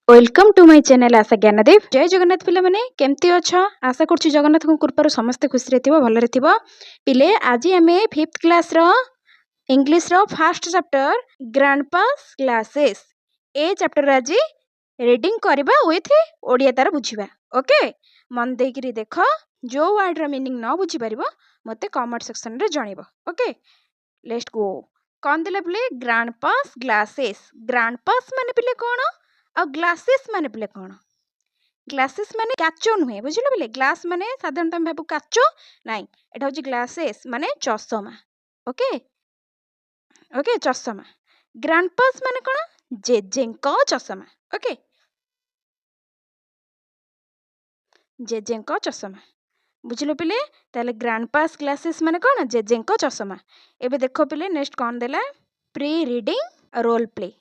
Welcome to my channel Asha Gyandeep. ଜୟ ଜଗନ୍ନାଥ ପିଲାମାନେ, କେମିତି ଅଛ? ଆଶା କରୁଛି ଜଗନ୍ନାଥଙ୍କ କୃପାରୁ ସମସ୍ତେ ଖୁସିରେ ଥିବ, ଭଲରେ ଥିବ। ପିଲେ, ଆଜି ଆମେ ଫିଫ୍ଥ କ୍ଲାସ୍ର ଇଂଲିଶର ଫାର୍ଷ୍ଟ ଚାପ୍ଟର ଗ୍ରାଣ୍ଡପାସ୍ ଗ୍ଲାସେସ୍, ଏ ଚାପ୍ଟର ଆଜି ରିଡ଼ିଂ କରିବା ୱିଥ୍ ଓଡ଼ିଆ ତାର ବୁଝିବା। ଓକେ, ମନ ଦେଇକିରି ଦେଖ। ଯେଉଁ ୱାର୍ଡ଼ର ମିନିଂ ନ ବୁଝିପାରିବ, ମୋତେ କମେଣ୍ଟ ସେକ୍ସନରେ ଜଣେଇବ। Okay, let's go. କ'ଣ ଦେଲା ପିଲେ? ଗ୍ରାଣ୍ଡପାସ୍ ଗ୍ଲାସେସ୍। ଗ୍ରାଣ୍ଡପାସ୍ ମାନେ ପିଲେ କ'ଣ ଆଉ ଗ୍ଲାସେସ୍ ମାନେ ପିଲେ କ'ଣ? ଗ୍ଲାସେସ୍ ମାନେ କାଚ ନୁହେଁ, ବୁଝିଲ ପିଲେ? ଗ୍ଲାସ୍ ମାନେ ସାଧାରଣତଃ ଆମେ ଭାବୁ କାଚ। ନାଇଁ, ଏଟା ହେଉଛି ଗ୍ଲାସେସ୍ ମାନେ ଚଷମା। ଓକେ ଓକେ ଚଷମା। ଗ୍ରାଣ୍ଡପାସ୍ ମାନେ କ'ଣ? ଜେଜେଙ୍କ ଚଷମା। ଓକେ, ଜେଜେଙ୍କ ଚଷମା, ବୁଝିଲ ପିଲେ? ତାହେଲେ ଗ୍ରାଣ୍ଡପାସ୍ ଗ୍ଲାସେସ୍ ମାନେ କ'ଣ? ଜେଜେଙ୍କ ଚଷମା। ଏବେ ଦେଖ ପିଲେ, ନେକ୍ସଟ କ'ଣ ଦେଲା? Pre reading role play.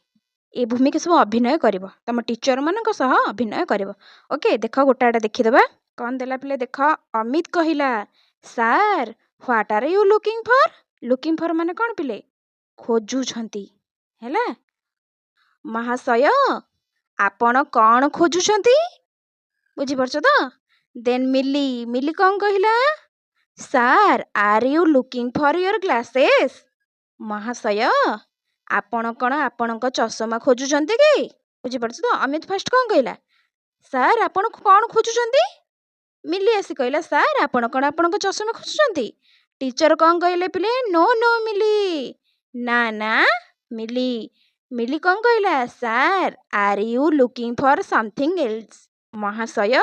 ଏ ଭୂମିକା ସବୁ ଅଭିନୟ କରିବ, ତମ ଟିଚରମାନଙ୍କ ସହ ଅଭିନୟ କରିବ। ଓକେ, ଦେଖ, ଗୋଟା ଗୋଟା ଦେଖିଦେବା। କ'ଣ ଦେଲା ପିଲେ? ଦେଖ, ଅମିତ କହିଲା, "Sir, what are you looking for?" Looking for ମାନେ କ'ଣ ପିଲେ? ଖୋଜୁଛନ୍ତି। ହେଲା, ମହାଶୟ, ଆପଣ କ'ଣ ଖୋଜୁଛନ୍ତି? ବୁଝିପାରୁଛ ତ? ଦେନ୍ ମିଲି। ମିଲି କ'ଣ କହିଲା? "Sir, are you looking for your glasses?" ମହାଶୟ, ଆପଣ କ'ଣ ଆପଣଙ୍କ ଚଷମା ଖୋଜୁଛନ୍ତି କି? ବୁଝିପାରୁଛ ତ? ଅମିତ ଫାଷ୍ଟ କ'ଣ କହିଲା? ସାର୍, ଆପଣ କ'ଣ ଖୋଜୁଛନ୍ତି? ମିଲି ଆସି କହିଲା, ସାର୍, ଆପଣ କ'ଣ ଆପଣଙ୍କ ଚଷମା ଖୋଜୁଛନ୍ତି? ଟିଚର କ'ଣ କହିଲେ ପିଲେ? "No, no, Mili." ନା ନା ମିଲି। ମିଲି କ'ଣ କହିଲା? "Sir, are you looking for something else?" ମହାଶୟ,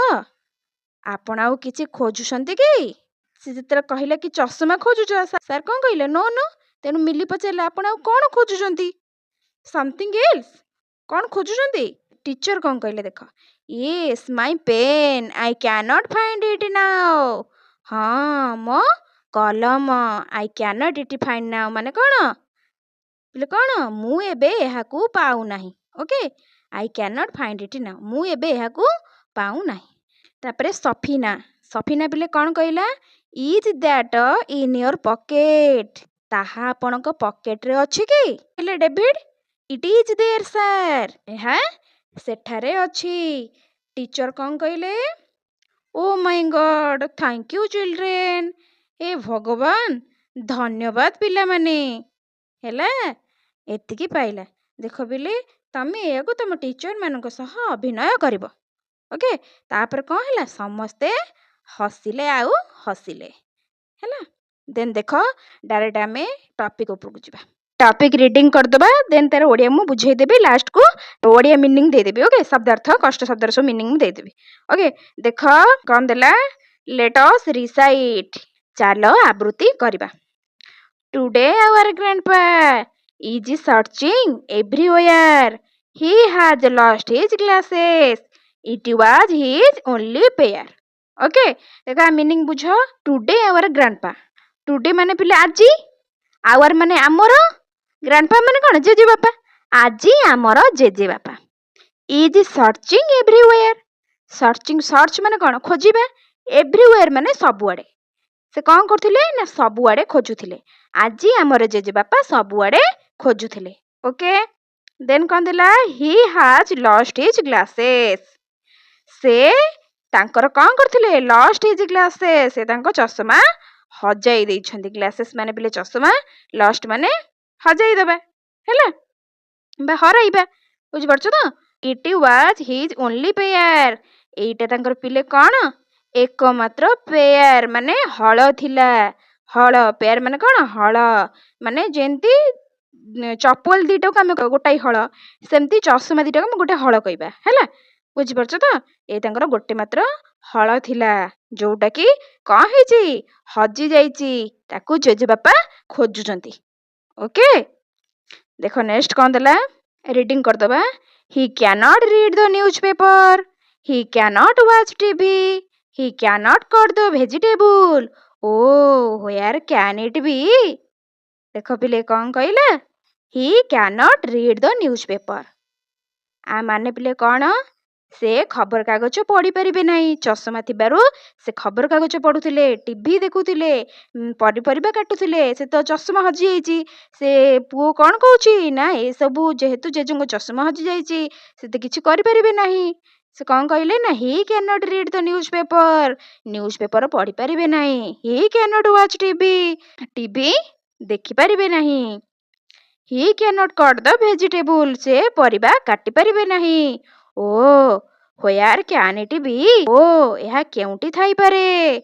ଆପଣ ଆଉ କିଛି ଖୋଜୁଛନ୍ତି କି? ସେ ଯେତେବେଳେ କହିଲା କି ଚଷମା ଖୋଜୁଛ, ସାର୍ କ'ଣ କହିଲେ? "No, no." ତେଣୁ ମିଲି ପଚାରିଲା, ଆପଣ ଆଉ କ'ଣ ଖୋଜୁଛନ୍ତି? ସମଥିଙ୍ଗ ଏଲ୍ସ କ'ଣ ଖୋଜୁଛନ୍ତି? ଟିଚର କ'ଣ କହିଲେ ଦେଖ। "Yes, my pain. I can't find eat now." ହଁ, ମୋ କଲମ। I can't eat find ନାଉ ମାନେ କ'ଣ ବୋଲେ କ'ଣ? ମୁଁ ଏବେ ଏହାକୁ ପାଉନାହିଁ। Okay, I can't find ଇଟ୍ ନାଉ, ମୁଁ ଏବେ ଏହାକୁ ପାଉନାହିଁ। ତାପରେ ସଫିନା। ସଫିନା ପିଲେ କ'ଣ କହିଲା? "Is that in your pocket?" ତାହା ଆପଣଙ୍କ ପକେଟରେ ଅଛି କି? ହେଲେ David, "It is there, sir." ଏହା ସେଠାରେ ଅଛି। ଟିଚର କ'ଣ କହିଲେ? "Oh my God, thank you, children." ଏ ଭଗବାନ, ଧନ୍ୟବାଦ ପିଲାମାନେ। ହେଲା, ଏତିକି ପାଇଲା। ଦେଖ ପିଲେ, ତମେ ଏହାକୁ ତମ ଟିଚରମାନଙ୍କ ସହ ଅଭିନୟ କରିବ। ଓକେ, ତାପରେ କ'ଣ ହେଲା? ସମସ୍ତେ ହସିଲେ ଆଉ ହସିଲେ। ହେଲା, ଦେନ୍ ଦେଖ, ଡାଇରେକ୍ଟ ଆମେ ଟପିକ୍ ଉପରକୁ ଯିବା। ଟପିକ୍ ରିଡ଼ିଂ କରିଦେବା, ଦେନ୍ ତାର ଓଡ଼ିଆ ମୁଁ ବୁଝେଇଦେବି, ଲାଷ୍ଟକୁ ଓଡ଼ିଆ ମିନିଂ ଦେଇଦେବି। ଓକେ, ଶବ୍ଦାର୍ଥ, କଷ୍ଟ ଶବ୍ଦର ସବୁ ମିନିଂ ମୁଁ ଦେଇଦେବି। ଓକେ, ଦେଖ କ'ଣ ଦେଲା। Let us recite. ଚାଲ ଆବୃତ୍ତି କରିବା। Today our grandpa is searching everywhere. He has lost his glasses. It was his only pair. Okay, ଦେଖ, ମିନିଂ ବୁଝ। Today our grandpa. ଟୁଡେ ମାନେ ପିଲେ ଆଜି, ଆୱାର ମାନେ ଆମର, ଗ୍ରାଣ୍ଡପା ମାନେ କ'ଣ? ଜେଜେ ବାପା। ଆଜି ଆମର ଜେଜେ ବାପା is searching everywhere. Searching, search ମାନେ କ'ଣ? ଖୋଜିବା। ଏଭ୍ରିୱେୟାର ମାନେ ସବୁଆଡ଼େ। ସେ କ'ଣ କରୁଥିଲେ ନା ସବୁଆଡ଼େ ଖୋଜୁଥିଲେ। ଆଜି ଆମର ଜେଜେବାପା ସବୁଆଡ଼େ ଖୋଜୁଥିଲେ। ଓକେ, ଦେନ୍ କ'ଣ ଦେଲା? He has lost his glasses. ସେ ତାଙ୍କର କ'ଣ କରିଥିଲେ? ଲଷ୍ଟ his glasses, ସେ ତାଙ୍କ ଚଷମା ହଜାଇ ଦେଇଛନ୍ତି। ଗ୍ଲାସେସ୍ ମାନେ ପିଲେ ଚଷମା, ଲଷ୍ଟ ମାନେ ହଜାଇ ଦେବା, ହେଲା, ବା ହରାଇବା। ବୁଝିପାରୁଛ ତ? It was his only pair. ଏଇଟା ତାଙ୍କର ପିଲେ କ'ଣ? ଏକମାତ୍ର ପେୟାର ମାନେ ହଳ ଥିଲା। ହଳ, ପେୟାର ମାନେ କ'ଣ? ହଳ। ମାନେ ଯେମିତି ଚପଲ ଦୁଇଟାକୁ ଆମେ ଗୋଟାଏ ହଳ, ସେମିତି ଚଷମା ଦୁଇଟାକୁ ଆମେ ଗୋଟେ ହଳ କହିବା। ହେଲା, ବୁଝିପାରୁଛ ତ? ଏ ତାଙ୍କର ଗୋଟେ ମାତ୍ର ହଳ ଥିଲା, ଯୋଉଟାକି କ'ଣ ହେଇଛି? ହଜି ଯାଇଛି। ତାକୁ ଜେଜେବାପା ଖୋଜୁଛନ୍ତି। ଓକେ, ଦେଖ, ନେକ୍ସଟ କ'ଣ ଦେଲା? ରିଡ଼ିଂ କରିଦେବା। ହି can't read the news paper. He can't watch TV. He can't cut the vegetable. O where can eat ବି? ଦେଖ ପିଲେ, କ'ଣ କହିଲା? ହି can't read the news paper. ଆ ମାନେ ପିଲେ କ'ଣ? ସେ ଖବରକାଗଜ ପଢ଼ିପାରିବେ ନାହିଁ। ଚଷମା ଥିବାରୁ ସେ ଖବରକାଗଜ ପଢ଼ୁଥିଲେ, ଟିଭି ଦେଖୁଥିଲେ, ପନିପରିବା କାଟୁଥିଲେ। ସେ ତ ଚଷମା ହଜିଯାଇଛି। ସେ ପୁଅ କ'ଣ କହୁଛି ନା, ଏସବୁ ଯେହେତୁ ଜେଜେଙ୍କ ଚଷମା ହଜିଯାଇଛି, ସେ ତ କିଛି କରିପାରିବେ ନାହିଁ। ସେ କ'ଣ କହିଲେ ନା, ହି can't read the news paper, news paper ପଢ଼ିପାରିବେ ନାହିଁ। ହି can't watch TV, TV ଦେଖିପାରିବେ ନାହିଁ। ହି can't cut the vegetable, ସେ ପରିବା କାଟିପାରିବେ ନାହିଁ। Oh, where can it be? ଓ, ଏହା କେଉଁଠି ଥାଇପାରେ?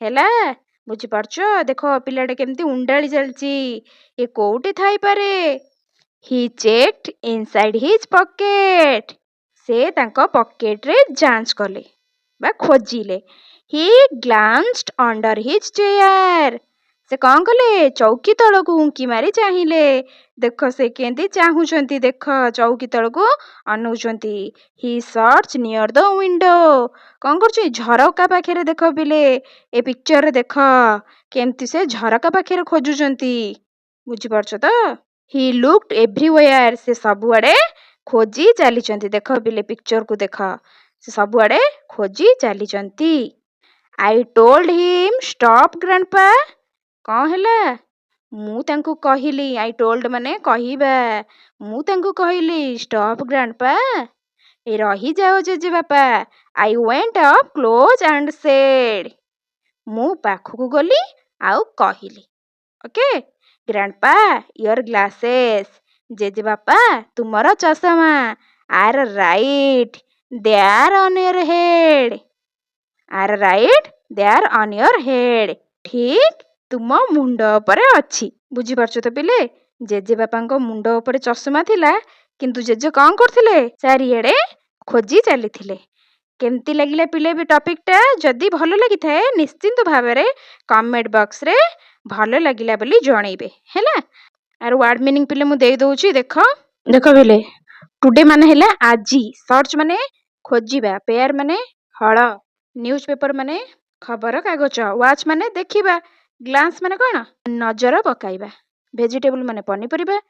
ହେଲା, ବୁଝିପାରୁଛ? ଦେଖ, ପିଲାଟା କେମିତି ଉଣ୍ଡାଳି ଚାଲିଛି। ଏ କୋଉଠି ଥାଇପାରେ? He checked inside his pocket. ସେ ତାଙ୍କ ପକେଟରେ ଯାଞ୍ଚ କଲେ ବା ଖୋଜିଲେ। He glanced under his chair. ସେ କ'ଣ କଲେ? ଚୌକି ତଳକୁ ଉଙ୍କି ମାରି ଚାହିଁଲେ। ଦେଖ, ସେ କେମିତି ଚାହୁଁଛନ୍ତି। ଦେଖ, ଚୌକି ତଳକୁ ଅନଉଛନ୍ତି। He searched near the window. କ'ଣ କରୁଛି? ଝରକା ପାଖରେ। ଦେଖ ପିଲେ, ଏ ପିକ୍ଚରରେ ଦେଖ, କେମିତି ସେ ଝରକା ପାଖରେ ଖୋଜୁଛନ୍ତି। ବୁଝିପାରୁଛ ତ? He looked everywhere. ସେ ସବୁଆଡ଼େ ଖୋଜି ଚାଲିଛନ୍ତି। ଦେଖ ପିଲେ, ପିକ୍ଚରକୁ ଦେଖ, ସେ ସବୁଆଡ଼େ ଖୋଜି ଚାଲିଛନ୍ତି। I told him, "Stop, grandpa." କ'ଣ ହେଲା? ମୁଁ ତାଙ୍କୁ କହିଲି। I told ମାନେ କହିବା। ମୁଁ ତାଙ୍କୁ କହିଲି, "Stop, grandpa." ରହିଯାଅ ଜେଜେବାପା। I went up close and said, ମୁଁ ପାଖକୁ ଗଲି ଆଉ କହିଲି, okay, "Grandpa, your glasses," ଜେଜେବାପା, ତୁମର ଚଷମା, "are right there on your head." "Are right there on your head," ଠିକ୍ ତୁମ ମୁଣ୍ଡ ଉପରେ ଅଛି। ବୁଝିପାରୁଛ ତ ପିଲେ? ଜେଜେବାପାଙ୍କ ମୁଣ୍ଡ ଉପରେ ଚଷମା ଥିଲା, କିନ୍ତୁ ଜେଜେ କ'ଣ କରୁଥିଲେ? ଚାରିଆଡ଼େ ଖୋଜି ଚାଲିଥିଲେ। କେମିତି ଲାଗିଲା ପିଲେ ବି ଟପିକଟା? ଯଦି ଭଲ ଲାଗିଥାଏ, ନିଶ୍ଚିନ୍ତ ଭାବରେ କମେଣ୍ଟ ବକ୍ସରେ ଭଲ ଲାଗିଲା ବୋଲି ଜଣେଇବେ। ହେଲା, ଆର ୱାର୍ଡ ମିନିଂ ପିଲେ ମୁଁ ଦେଇଦେଉଛି, ଦେଖ। ଦେଖ ପିଲେ, ଟୁଡେ ମାନେ ହେଲା ଆଜି, ସର୍ଚ୍ଚ ମାନେ ଖୋଜିବା, ପେୟାର ମାନେ ହଳ, ନ୍ୟୁଜ୍ ପେପର ମାନେ ଖବର କାଗଜ, ୱାଚ୍ ମାନେ ଦେଖିବା, ଗ୍ଲାନ୍ସ ମାନେ କ'ଣ? ନଜର ପକାଇବା, ଭେଜିଟେବୁଲ ମାନେ ପନିପରିବା,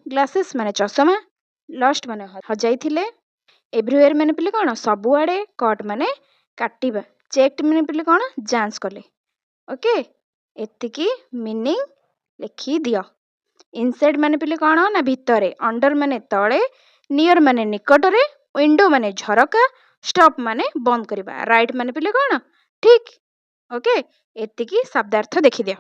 ଗ୍ଲାସେସ୍ ମାନେ ଚଷମା, ଲଷ୍ଟ ମାନେ ହଜାଇଥିଲେ, ଏଭ୍ରିୱେୟାର ମାନେ ପିଲେ କ'ଣ? ସବୁଆଡ଼େ, କଟ୍ ମାନେ କାଟିବା, ଚେକ୍ଡ ମାନେ ପିଲେ କ'ଣ? ଯାଞ୍ଚ କଲେ। ଓକେ, ଏତିକି ମିନିଂ ଲେଖିଦିଅ। ଇନସାଇଡ୍ ମାନେ ପିଲେ କ'ଣ ନା ଭିତରେ, ଅଣ୍ଡର ମାନେ ତଳେ, ନିୟର ମାନେ ନିକଟରେ, ୱିଣ୍ଡୋ ମାନେ ଝରକା, ଷ୍ଟପ୍ ମାନେ ବନ୍ଦ କରିବା, ରାଇଟ୍ ମାନେ ପିଲେ କ'ଣ? ଠିକ୍। ଓକେ, ଏତିକି ଶବ୍ଦାର୍ଥ ଦେଖିଦିଅ।